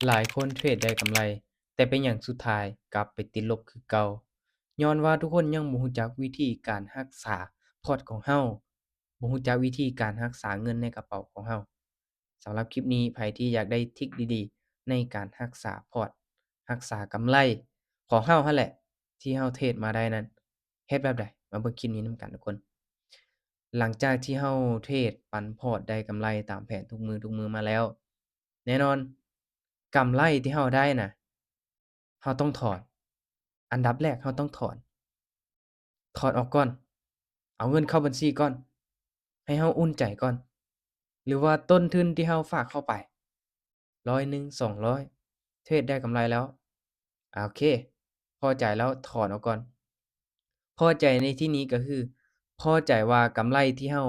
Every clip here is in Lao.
ຫຼາຍຄົນເທຣດໄດ້ກຳໄລ, ແຕ່ເປັນຫຍັງສຸດທ້າຍກັບໄປຕິດລົບຄືເກົ່າ? ຍ້ອນວ່າທຸກຄົນຍັງບໍ່ຮູ້ຈັກວິທີການຮັກສາພອດຂອງເຮົາ, ບໍ່ຮູ້ຈັກວິທີການຮັກສາເງິນໃນກະເປົາຂອງເຮົາ. ສຳລັບຄລິບນີ້, ໃຜທີ່ຢາກໄດ້ທຣິກດີໆໃນການຮັກສາພອດ, ຮັກສາກຳໄລຂອງເຮົາຫັ້ນແຫຼະ ທີ່ເຮົາເທຣດມາໄດ້ນັ້ນ, ເຮັດແບບໃດ? ມາເບິ່ງຄລິບນີ້ນຳກັນທຸກຄົນ. ຫຼັງຈາກທີ່ເຮົາເທຣດປັ່ນພອດໄດ້ກຳໄລຕາມແຜນທຸກມື້, ທຸກມື້ມາແລ້ວ, ແນ່ນອນ, ກຳໄລທີ່ເຮົາໄດ້ນະ, ເຮົາຕ້ອງຖອນ. ອັນດັບແລກເຮົາຕ້ອງຖອນ. ຖອນອອກກ່ອນ. ເອົາເງິນເຂົ້າບັນຊີກ່ອນ. ໃຫ້ເຮົາອຸ່ນໃຈກ່ອນ. ຫຼືວ່າຕົ້ນທຶນທີ່ເຮົາຝາກເຂົ້າໄປ ຮ້ອຍໜຶ່ງ ສອງຮ້ອຍ ເທຣດໄດ້ກຳໄລແລ້ວ, ໂອເຄ, ພໍໃຈແລ້ວ, ຖອນອອກກ່ອນ. ພໍໃຈໃນທີ່ນີ້ກໍຄື ພໍໃຈວ່າກຳໄລທີ່ເຮົາ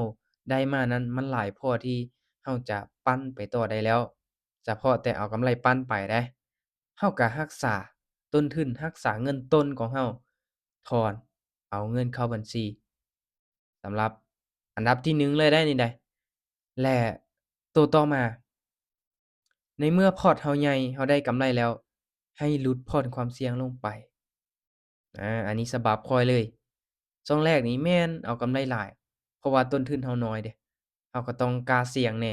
ໄດ້ມານັ້ນ ມັນຫຼາຍພໍທີ່ເຮົາຈະປັ່ນໄປຕໍ່ໄດ້ແລ້ວ. ສະເພາະແຕ່ເອົາກຳໄລປັ່ນໄປເດ້, ເຮົາກໍຮັກສາຕົ້ນທຶນ, ຮັກສາເງິນຕົ້ນຂອງເຮົາ, ຖອນເອົາເງິນເຂົ້າບັນຊີ. ສຳລັບອັນດັບທີໜຶ່ງເລີຍໄດ໋ນີ້ໄດ໋. ແລະ ໂຕຕໍ່ມາ, ໃນເມື່ອພອດເຮົາໃຫຍ່, ເຮົາໄດ້ກຳໄລແລ້ວ, ໃຫ້ຫຼຸດຜ່ອນຄວາມສ່ຽງລົງໄປ. ອາ ອັນນີ້ສະບັບຂ້ອຍເລີຍ. ຊ່ວງແລກນີ້ແມ່ນເອົາກຳໄລຫຼາຍ, ເພາະວ່າຕົ້ນທຶນເຮົານ້ອຍເດ້, ເຮົາກໍຕ້ອງກ້າສ່ຽງແດ່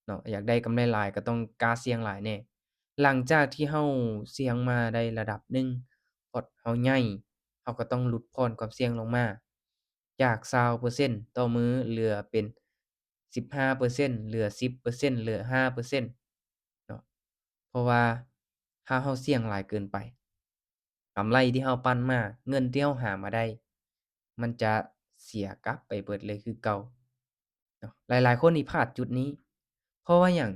ເນາະ, ຢາກໄດ້ກຳໄລຫຼາຍກໍຕ້ອງກ້າສ່ຽງຫຼາຍແດ່. ຫຼັງຈາກທີ່ເຮົາສ່ຽງມາໄດ້ລະດັບໜຶ່ງ, ພອດເຮົາໃຫຍ່, ເຮົາກໍຕ້ອງຫຼຸດຜ່ອນຄວາມສ່ຽງລົງມາ ຈາກຊາວເປີເຊັນຕໍ່ມື້ ເຫຼືອເປັນສິບຫ້າເປີເຊັນ, ເຫຼືອສິບເປີເຊັນ, ເຫຼືອຫ້າເປີເຊັນເນາະ. ເພາະວ່າຖ້າເຮົາສ່ຽງຫຼາຍເກີນໄປ, ກຳໄລທີ່ເຮົາປັ່ນມາ, ເງິນທີ່ເຮົາຫາມາໄດ້, ມັນຈະເສຍກັບໄປເບິດເລີຍຄືເກົ່າເນາະ. ຫຼາຍໆຄົນນີ້ພາດຈຸດນີ້. ເພາະວ່າຫຍັງ?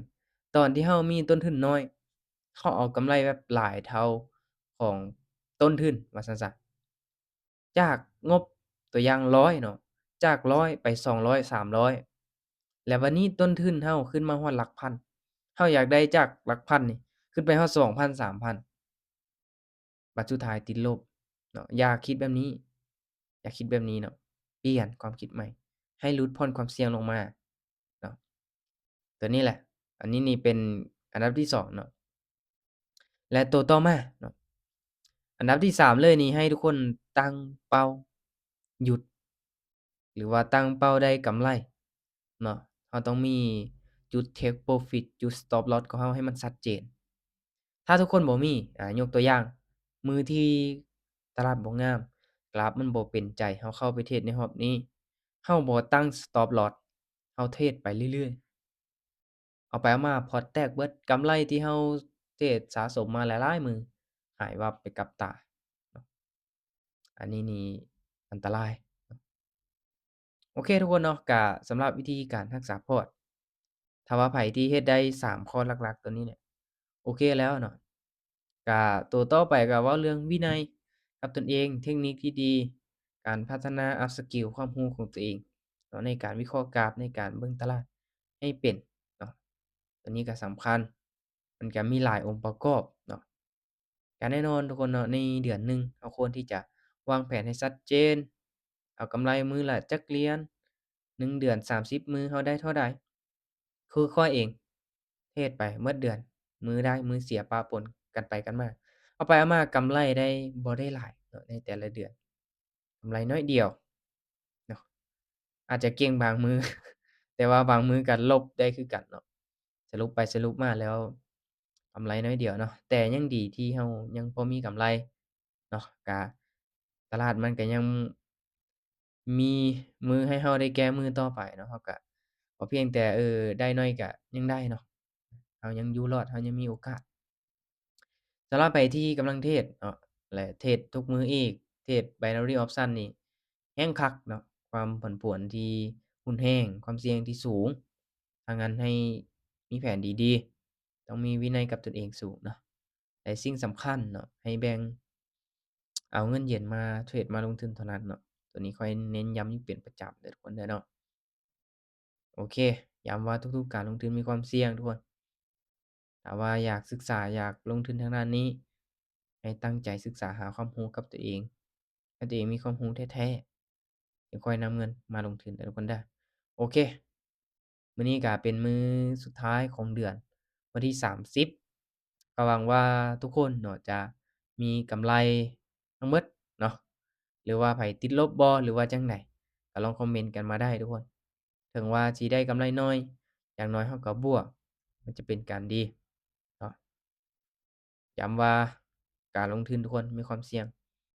ຕອນທີ່ເຮົາມີຕົ້ນທຶນນ້ອຍ, ເຮົາເອົາກຳໄລແບບຫຼາຍເທົ່າຂອງຕົ້ນທຶນ, ວ່າຊັ້ນຊະ. ຈາກງົບ ຕົວຢ່າງ ຮ້ອຍເນາະ, ຈາກ ຮ້ອຍ ໄປ ສອງຮ້ອຍ ສາມຮ້ອຍ ແລ້ວບັດນີ້ຕົ້ນທຶນເຮົາຂຶ້ນມາຮອດຫຼັກພັນ, ເຮົາຢາກໄດ້ຈາກຫຼັກພັນນີ້ ຂຶ້ນໄປຮອດ ສອງພັນ ສາມພັນ ບັດສຸດທ້າຍຕິດລົບເນາະ. ຢ່າຄິດແບບນີ້, ຢ່າຄິດແບບນີ້ເນາະ, ປ່ຽນຄວາມຄິດໃໝ່, ໃຫ້ຫຼຸດຜ່ອນຄວາມສ່ຽງລົງມາເນາະ. ຕົວນີ້ແຫຼະ, ອັນນີ້ນີ້ເປັນອັນດັບທີສອງເນາະ. ແລະ ໂຕຕໍ່ມາເນາະ, ອັນດັບທີສາມເລີຍນີ້ ໃຫ້ທຸກຄົນຕັ້ງເປົ້າຢຸດ ຫຼືວ່າຕັ້ງເປົ້າໄດ້ກຳໄລເນາະ. ເຮົາຕ້ອງມີຈຸດ take profit ຈຸດ stop loss ຂອງເຮົາໃຫ້ມັນຊັດເຈນ. ຖ້າທຸກຄົນບໍ່ມີ, ອາ, ຍົກຕົວຢ່າງ, ມື້ທີ່ຕະຫຼາດບໍ່ງາມ, ກຣາຟມັນບໍ່ເປັນໃຈ, ເຮົາເຂົ້າໄປເທຣດໃນຮອບນີ້, ເຮົາບໍ່ຕັ້ງ stop loss, ເຮົາເທຣດໄປເລື້ອຍໆ. ເອົາໄປເອົາມາ ພອດແຕກເບິດ, ກຳໄລທີ່ເຮົາເທຣດສະສົມມາຫຼາຍໆມື້ ຫາຍວັບໄປກັບຕາເນາະ. ອັນນີ້ນີ້ອັນຕະລາຍເນາະ. ໂອເຄທຸກຄົນເນາະ, ກະສຳລັບວິທີການຮັກສາພອດ, ຖ້າວ່າໃຜທີ່ເຮັດໄດ້ສາມຂໍ້ຫຼັກໆຕົວນີ້ແຫຼະ, ໂອເຄແລ້ວເນາະ. ກະໂຕຕໍ່ໄປກະເວົ້າເລື່ອງວິໄນກັບຕົນເອງ, ເທັກນິກທີ່ດີ, ການພັດທະນາ up skill ຄວາມຮູ້ຂອງຕົວເອງເນາະ, ໃນການວິເຄາະກາບ, ໃນການເບິ່ງຕະຫຼາດໃຫ້ເປັນເນາະ. ຕົວນີ້ກະສຳຄັນ, ມັນກະມີຫຼາຍອົງປະກອບເນາະ. ກະແນ່ນອນທຸກຄົນເນາະ, ໃນເດືອນໜຶ່ງ ເຮົາຄວນທີ່ຈະວາງແຜນໃຫ້ຊັດເຈນ, ເອົາກຳໄລມື້ລະຈັກຫຼຽນ, ໜຶ່ງເດືອນ ສາມສິບມື້ ເຮົາໄດ້ເທົ່າໃດ. ຄືຂ້ອຍເອງ ເທຣດໄປໝົດເດືອນ, ມື້ໄດ້ມື້ເສຍປະປົນກັນໄປກັນມາ, ເອົາໄປເອົາມາກຳໄລໄດ້ບໍ່ໄດ້ຫຼາຍເນາະ ໃນແຕ່ລະເດືອນ, ກຳໄລໜ້ອຍດຽວເນາະ. ອາດຈະເກັ່ງບາງມື້ ແຕ່ວ່າບາງມື້ກໍຫຼົບໄດ້ຄືກັນເນາະ. ສະຫຼຸບໄປສະຫຼຸບມາແລ້ວ ກຳໄລໜ້ອຍດຽວເນາະ, ແຕ່ຍັງດີທີ່ເຮົາຍັງພໍມີກຳໄລເນາະ. ກະຕະຫຼາດມັນກໍຍັງ ມີມື້ໃຫ້ເຮົາໄດ້ແກ້ມືຕໍ່ໄປເນາະ, ເຮົາກະ ຂໍພຽງແຕ່ ເອີ ໄດ້ໜ້ອຍກະຍັງໄດ້ເນາະ, ເຮົາຍັງຢູ່ລອດ, ເຮົາຍັງມີໂອກາດ. ສຳລັບໃຜທີ່ກຳລັງເທຣດເນາະ ແລະ ເທຣດທຸກມື້ອີກ, ເທຣດ binary option ນີ້ແຮງຄັກເນາະ, ຄວາມຜັນຜວນທີ່ຮຸນແຮງ, ຄວາມສ່ຽງທີ່ສູງ, ຖ້າງນັ້ນໃຫ້ມີແຜນດີໆ, ຕ້ອງມີວິໄນກັບຕົນເອງສູງເນາະ. ແລະ ສິ່ງສຳຄັນເນາະ, ໃຫ້ແບ່ງເອົາເງິນເຢັນມາເທຣດມາລົງທຶນເທົ່ານັ້ນເນາະ. ຕົວນີ້ຂ້ອຍເນັ້ນຢ້ຳຢູ່ເປັນປະຈຳເດີທຸກຄົນເດີເນາະ. ໂອເຄ, ຢ້ຳວ່າທຸກໆການລົງທຶນມີຄວາມສ່ຽງທຸກຄົນ. ຖ້າວ່າຢາກສຶກສາ, ຢາກລົງທຶນທາງດ້ານນີ້, ໃຫ້ຕັ້ງໃຈສຶກສາຫາຄວາມຮູ້ກັບຕົວເອງ, ໃຫ້ຕົວເອງມີຄວາມຮູ້ແທ້ໆ, ຈຶ່ງຄ່ອຍນຳເງິນມາລົງທຶນເດີທຸກຄົນເດີ. ໂອເຄ, ມື້ນີ້ກະເປັນມື້ສຸດທ້າຍຂອງເດືອນ, ວັນທີສາມສິບ, ເ ກໍຫວັງວ່າທຸກຄົນເນາະຈະມີກຳໄລທັງໝົດເນາະ ຫຼືວ່າໃຜຕິດລົບບໍ່ ຫຼືວ່າຈັ່ງໃດ ກໍລອງຄອມເມັນກັນມາໄດ້ທຸກຄົນ. ເຖິງວ່າຊິໄດ້ກຳໄລໜ້ອຍ ຢ່າງໜ້ອຍເຮົາກໍບວກ ມັນຈະເປັນການດີເນາະ. ຢ້ຳວ່າການລົງທຶນທຸກຄົນມີຄວາມສ່ຽງ